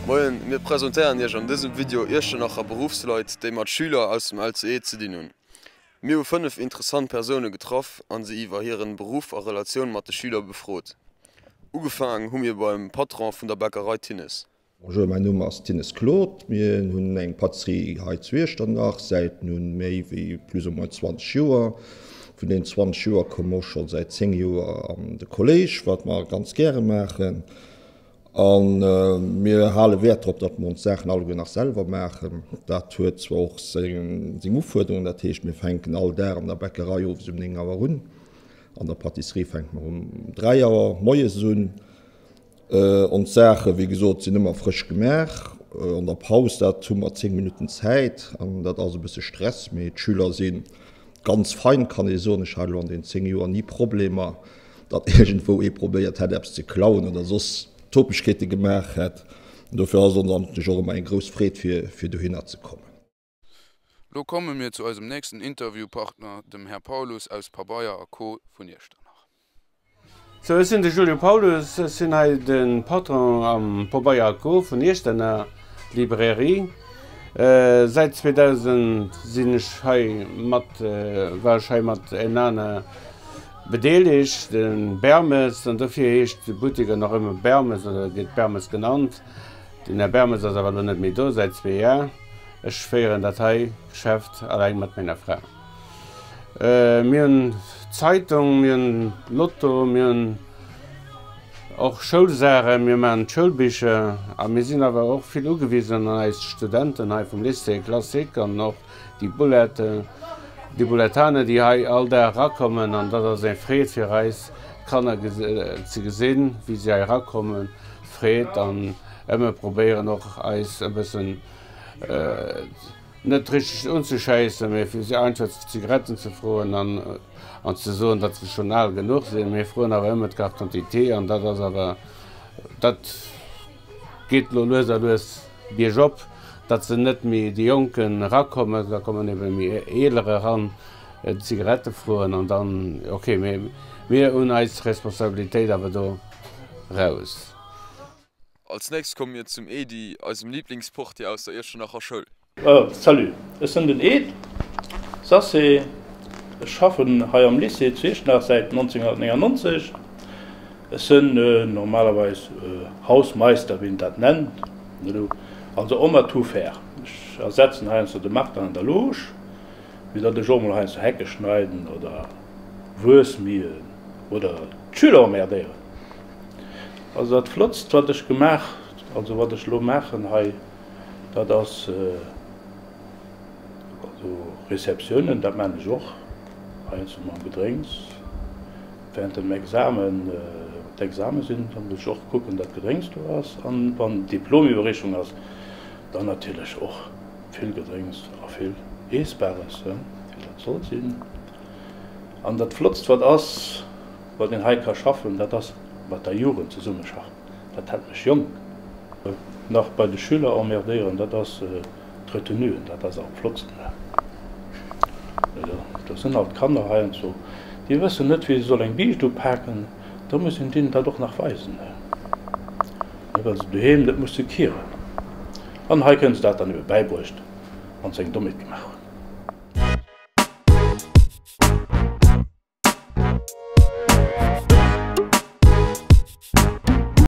Moien, mir presentéieren Iech an dësem Video Iechternacher Beruffsleit, déi mat Schüler aus dem LCE ze dinn hunn. Mir hu 5 interessant Persoune getraff an se iwwer hiren Beruff a Relatioun mat de Schüler befrot. Ugefaangen hu mir beim Patron vun der Bäckerei Thinnes. Bonjour, mäin Numm ass Thinnes Claude. Mir hunn eng Patisserie hei zu Iechternach säit nun méi wéi plus ou moins 20 Joer. Vun deenen 20 Joer komme mer och scho säit 10 Joer an de Kolléisch, wat mer ganz gäre maachen. A mir hale Wäert drop, datt mer ons Saachen alleguer nach selwer maachen. Dat huet zwar och seng Ufuerderungen, dat heescht, mir fänken all Dag an der Bäckerei owes um 9 Auer un, an der Pâtisserie fänke mer um 3 Auer moies un. Ons Saache, wéi gesot, sinn ëmmer frësch gemaach. An der Paus, dat hu mer 10 Minutten Zäit an dat ass e bësse Stress, mee d'Schüler si ganz fein, kann ee soen. Ech hat elo an den 10 Joer ni Problemer. datt iergendwou ee probéiert hätt eppes ze klauen oder soss Topegkeete gemaach hätt. An dofir ass et ons eigentlech och ëmmer eng grouss Freed fir fir dohinner ze kommen. Lo komme mir zu eisem nächsten Interviewpartner, dem Här Paulus aus Pabeier a Co vun Iechternach. Sou, ech sinn de Julio Paulus, ech sinn hei de Patron am Pabeier a Co vun Iechternach, Librairie. Säit 2000 sinn ech hei mat, war ech hei mat Enana Bedeelegt, de Bermes, an dofir heescht de Buttek och nach ëmmer Bermes oder gëtt Bermes genannt. Den Här Bermes ass awer elo net méi do, säit zwee Jar. Ech féieren dat hei Geschäft alleng mat menger Fra. Mir hunn d'Zeitung, mir hunn Lotto, mir hunn och Schoulsaachen, mir maachen d'Schoulbicher a mir sinn awer och vill ugewisen an eis Studenten hei vum Lycée classique an och Déi Bulletten, déi Bulletane, déi hei all Dag erakommen, an dat ass eng Freed fir eis, d'Kanner ze gesinn, wéi si hei erakommen, Freed an ëmmer probéieren och eis e bëssen net richteg unzeschäissen, mee fir si einfach Zigaretten ze froen an an ze soen, datt se schonn al genuch sinn. Mir froen awer ëmmer d'Carte d'identité an dat ass awer dat. Geet lo lues a lues biergop, datt se net méi déi Jonken erakommen, da kommen ebe méi Eeler eran, Zigarette froen an dann, ok, mee mir hunn eis Responsabilitéit awer do raus. Als nächst komme mir zum Edy, eisem Lieblingsportier aus der Iechternacher Schoul. Salut, ech sinn den Ed Sassé, ech schaffen hei am Lycée zu Iechternach säit 1999. Ech sinn normalerweis Hausmeister, wéi een dat nennt, also homme à tout faire. Ech ersetzen heiansdo de Martin an der Loge, mee datt ech och mol heiansdo Hecke schneiden oder Wues méien oder d'Schüler emmerdéieren. Also dat Flottst wat ech gemaach, also wat ech elo maachen hei, Dat ass also Receptiounen, dat maan ech och heiansdo mam Gedrénks. Während dem Examen, wann d'Exame sinn, da muss ech och kucken, datt Gedrénks do ass. An wann Diplomiwwerreechung ass, dann natierlech och vill Gedrénks a vill Eessbares, wéi dat soll sinn. An dat Flottst wat ass, wat een hei ka schaffen, dat ass mat der Jugend zesummeschaffen. Dat hält mech jonk. Nach bei de Schüler emmerdéieren, dat ass d'Retenuen, dat ass am flottsten. Do sinn alt Kanner heiansdo, déi wëssen net, wéi se soll eng Biischt upaken, da muss een deenen dat och nach weisen, well se doheem net musse kieren. An hei kënne se dat dann ebe bäibruecht, wann se eng Dommheet gemaach hunn.